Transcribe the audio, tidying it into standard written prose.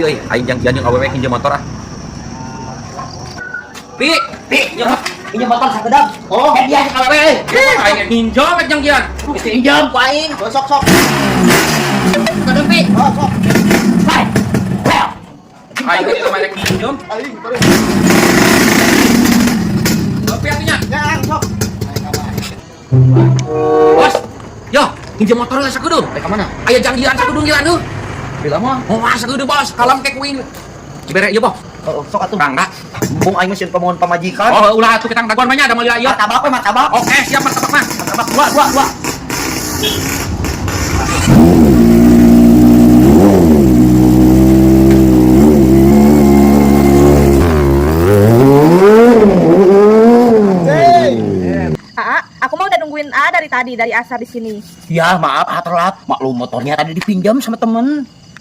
Pi euy, aing jangjian jeung awewe hinjem motor ah. Pi, Pi, pinjam motor sakedap. Oh. Hadiah ka awewe euy. Aing hinjem rek jangjian. Geus pinjam ku aing. Oh, sok sok. Sakedap, Pi. Oh, sok. Hai. Well. Aing teh mah rek hinjem. Aing baru. Pi atunya. Ya, sok. Bos. Yo, hinjem motor lah sakedeung. Rek ka mana? Aya jangjian sakedeung gila tuh. Bila mah. Oh, sakedeung bos, kalem kek kuing. Dibere ieu, Bos. Oh, sok atuh. Rangga. Mumpung aing mah sieun pamohon pamajikan. Oh, ulah atuh kita dagoan banyak ada meuli ieu. Martabak we, martabak. Oke, siap martabak mah. Martabak dua, dua, dua. Hey. Aa, aku mah udah nungguin A dari tadi, dari asar di sini. Ya, maaf, ah, telat. Maklum motornya tadi dipinjam sama temen.